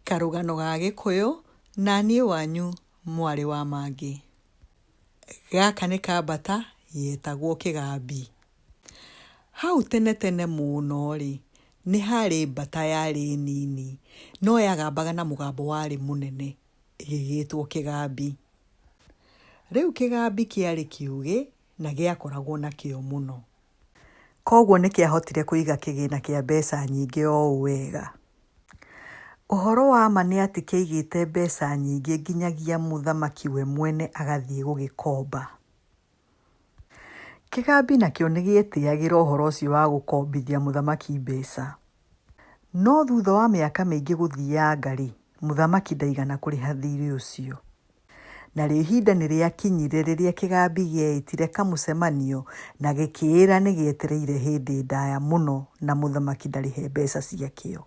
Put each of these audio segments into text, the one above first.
Karũgano ga Gĩkũyũ na niĩ wanyu mwarĩ wa Mangĩ. Gaka nĩ kambata yetagwo kĩgambi. Hau tene tene mũno rĩ, nĩ harĩ mbata yarĩ nini no yagambaga na mũgambo warĩ mũnene ĩgĩgĩtwo kĩgambi. Rĩu kĩgambi kĩarĩ kĩũgĩ na gĩakoragwo na kĩo mũno. Kwoguo nĩ kĩahotire kũiga kĩgĩna kĩa mbeca nyingĩ o ũũ wega. Ũhoro wa ma nĩ atĩ kĩaigĩte mbeca nyingĩ nginyagia mũthamaki we mwene agathiĩ gũgĩkomba. Kĩgambi nakĩo nĩ gĩetĩyagĩra ũhoro ũcio wa gũkombithia mũthamaki mbeca. No thutha wa mĩaka mĩingĩ gũthianga-rĩ, mũthamaki ndaigana kũrĩha thiirĩ ũcio. Narĩo ihinda nĩ rĩakinyire rĩrĩa kĩgambi gĩeĩtire kamũcemanio na gĩkĩĩra nĩ gĩetereire hĩndĩ ndaya mũno na mũthamaki ndarĩhe mbeca ciakĩo.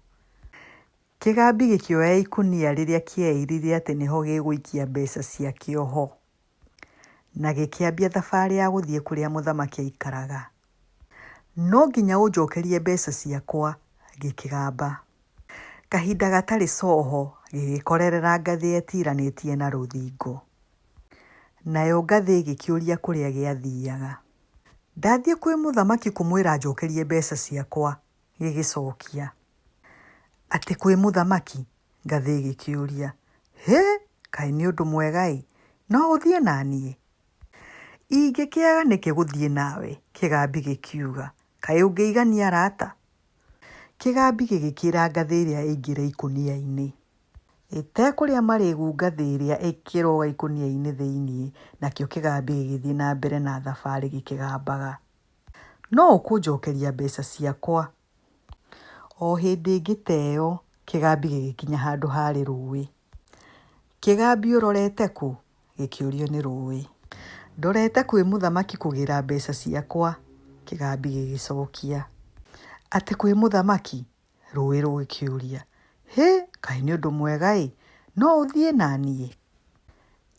Kĩgambi gĩkĩoya ikũnia rĩrĩa kĩeĩrire atĩ nĩho gĩgũikia mbeca ciakĩo ho, na gĩkĩambia thabarĩ ya gũthiĩ kũrĩa mũthamaki aikaraga. No nginya ũnjokerie mbeca ciakwa, gĩkĩgamba. Kahinda gatarĩ coho gĩgĩkorerera ngathĩ etiranĩtie na rũthingo. Nayo ngathĩ ĩgĩkĩũria kũrĩa gĩathiaga. Ndathiĩ kwĩ mũthamaki kũmwĩra anjokerie mbeca ciakwa, gĩgĩcokia. Atĩ kwĩ mũthamaki? Ngathĩ ĩgĩkĩũria. Hĩ! Kaĩ nĩ ũndũ mwega-ĩ, no ũthiĩ na niĩ? Ingĩkĩaga nĩkĩ gũthiĩ nawe? Kĩgambi gĩkiuga. Kaĩ ũngĩigania arata? Kĩgambi gĩgĩkĩra ngathĩ ĩrĩa ĩingĩre ikũnia-inĩ. Ĩtekũrĩa marĩgu ngathĩ ĩrĩa ĩkĩrũga ikũnia-inĩ thĩinĩ nakĩo kĩgambi gĩgĩthiĩ na mbere na thabarĩ gĩkĩgambaga. No ũkũnjokeria mbeca ciakwa? O hĩndĩ ĩngĩ ta ĩyo kĩgambi gĩgĩkinya handũ haarĩ rũũĩ. Kĩgambi ũrorete kũ? Gĩkĩũrio nĩ rũũĩ. Ndorete kwĩ mũthamaki kũgĩra mbeca ciakwa, kĩgambi gĩgĩcokia. Atĩ kwĩ mũthamaki? Rũũĩ rũgĩkĩũria. Hĩ! Kaĩ nĩ ũndũ mwega-ĩ, no ũthiĩ na niĩ?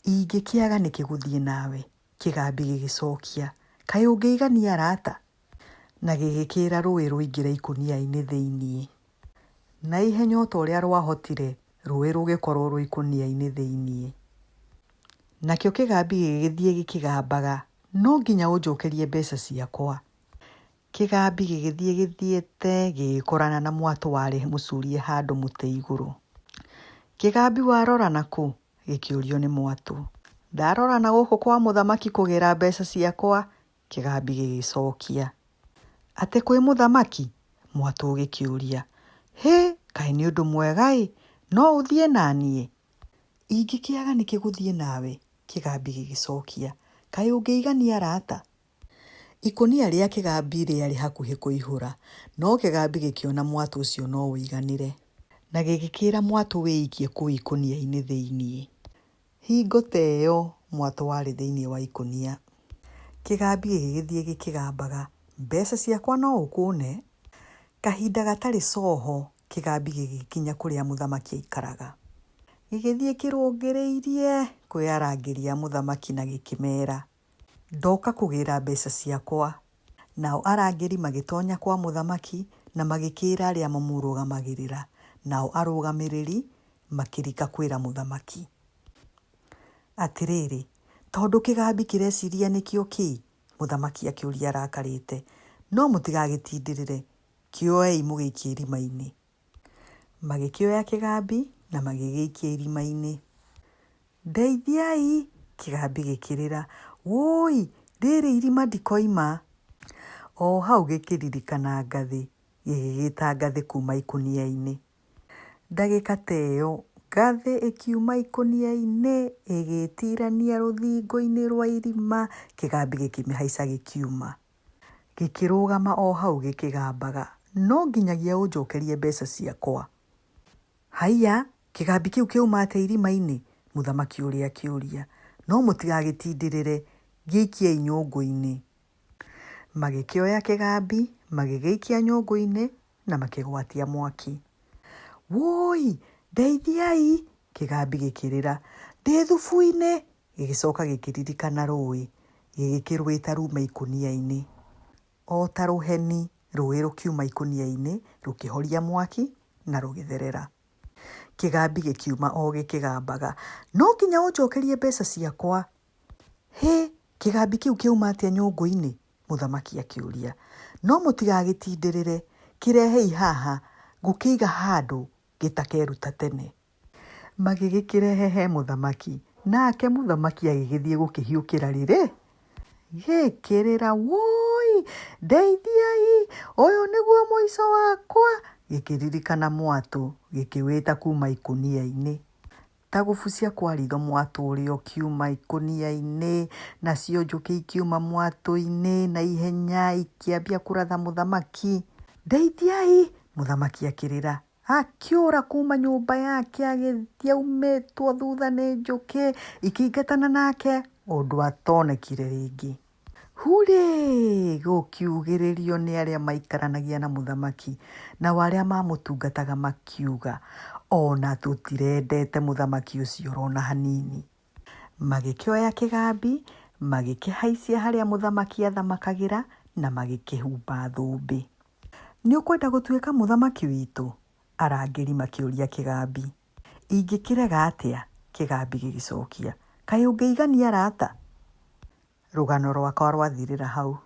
Ingĩkĩaga nĩkĩ gũthiĩ nawe? Kĩgambi gĩgĩcokia. Kaĩ ũngĩigania arata? Na gĩgĩkĩĩra rũũĩ rũingĩre ikũnia-inĩ thĩinĩ. Na ihenya o ta ũrĩa rwahotire, rũũĩ rũgĩkorũo rwĩ ikũnia-inĩ thĩinĩ. Nakĩo kĩgambi gĩgĩthiĩ gĩkĩgambaga, No nginya ũnjokerie mbeca ciakwa. Kĩgambi gĩgĩthiĩ gĩthiĩte gĩgĩkorana na mwatũ warĩ mũcurie handũ mũtĩ igũrũ. Kĩgambi warora na kũ? Gĩkĩũrio nĩ mwatũ. Ndarora na gũkũ kwa mũthamaki kũgĩra mbeca ciakwa, Kĩgambi gĩgĩcokia. Atĩ kwĩ mũthamaki? Mwatũ ũgĩkĩũria. Hĩ! Kaĩ nĩ ũndũ mwega-ĩ, no ũthiĩ na niĩ? Ingĩkĩaga nĩkĩ gũthiĩ nawe? Kĩgambi gĩgĩcokia. Kaĩ ũngĩigania arata? Ikũnia rĩa kĩgambi rĩarĩ hakuhĩ kũihũra, no kĩgambi gĩkĩona mwatũ ũcio no ũiganĩre. Na gĩgĩkĩĩra mwatũ wĩikie kũu ikũnia-inĩ thĩinĩ. Hingo ta ĩyo mwatũ warĩ thĩinĩ wa ikũnia. Kĩgambi gĩgĩgĩthiĩ gĩkĩgambaga, Mbeca ciakwa no ũkũne? Kahinda gatarĩ coho kĩgambi gĩgĩkinya kũrĩa mũthamaki aikaraga. Gĩgĩthiĩ kĩrũngĩrĩirie kwĩ arangĩri a mũthamaki na gĩkĩmeera, Ndoka kũgĩra mbeca ciakwa. Nao arangĩri magĩtonya kwa mũthamaki na magĩkĩĩra arĩa mamũrũgamagĩrĩra, nao arũgamĩrĩri makĩrika kwĩra mũthamaki. Atĩrĩrĩ, tondũ kĩgambi kĩreciria nĩkĩo kĩĩ? Mũthamaki akĩũria arakarĩte. No mũtigagĩtindĩrĩre, kĩoei mũgĩikie irima-inĩ. Magĩkĩoya kĩgambi na magĩgĩikia irima-inĩ. Ndeithiai! Kĩgambi gĩkĩrĩra. Wũi! Rĩrĩ irima ndikoima! O hau gĩkĩririkana ngathĩ, gĩgĩgĩta ngathĩ kuuma ikũnia-inĩ. Ndagĩka ta ĩyo, ngathĩ ĩkiuma ikũnia-inĩ, ĩgĩĩtirania rũthingo-inĩ rwa irima, kĩgambi gĩkĩmĩhaica gĩkiuma. Gĩkĩrũgama o hau gĩkĩgambaga, No nginyagia ũnjokerie mbeca ciakwa. Haiya, kĩgambi kĩu kĩauma atĩa irima-inĩ? Mũthamaki ũrĩa akĩũria. No mũtigagĩtindĩrĩre, gĩikiei nyũngũ-inĩ. Magĩkĩoya kĩgambi, magĩgĩikia nyũngũ-inĩ na makĩgwatia mwaki. Wũi! Ndeithiai! Kĩgambi gĩkĩrĩra. Ndĩ thubu-inĩ! Gĩgĩcoka gĩkĩririkana rũũĩ, gĩgĩkĩrwĩta rume ikũnia-inĩ. O ta rũheni, rũũĩ rũkiuma ikũnia-inĩ, rũkĩhoria mwaki, na rũgĩtherera. Kĩgambi gĩkiuma o gĩkĩgambaga, No nginya ũnjokerie mbeca ciakwa! Hĩ! Kĩgambi kĩu kĩauma atĩa nyũngũ-inĩ? Mũthamaki akĩũria. No mũtigagĩtindĩrĩre, kĩrehei haha, ngũkĩiga handũ gĩtakeruta tene. Magĩgĩkĩrehe he mũthamaki, nake mũthamaki agĩgĩthiĩ gũkĩhiũkĩra rĩrĩ, gĩkĩrĩra, Wũi! Ndeithiai! Ũyũ nĩguo mũico wakwa! Gĩkĩririkana mwatũ, gĩkĩwĩta kuuma ikũnia-inĩ. Ta gũbucia kwa ritho mwatũ ũrĩa ũkiuma ikũnia-inĩ, nacio njũkĩ ikiuma mwatũ-inĩ na ihenya ikĩambia kũratha mũthamaki. Ndeithiai! Mũthamaki akĩrĩra. Akĩũra kuuma nyũmba yake agĩthiĩ aumĩtwo thutha nĩ njũkĩ ikĩingatana nake ũndũ atonekire rĩngĩ. Hurĩ! Gũkiugĩrĩrio nĩ arĩa maikaranagia na mũthamaki, nao arĩa maamũtungataga makiuga, O na tũtirendete mũthamaki ũcio o na hanini. Magĩkĩoya kĩgambi, magĩkĩhaicia harĩa mũthamaki aathamakagĩra, na magĩkĩhumba thũmbĩ. Nĩ ũkwenda gũtuĩka mũthamaki witũ? Arangĩri makĩũria kĩgambi. Ingĩkĩrega atĩa? Kĩgambi gĩgĩcokia. Kaĩ ũngĩigania arata? Rũgano rwakwa rwathirĩra hau.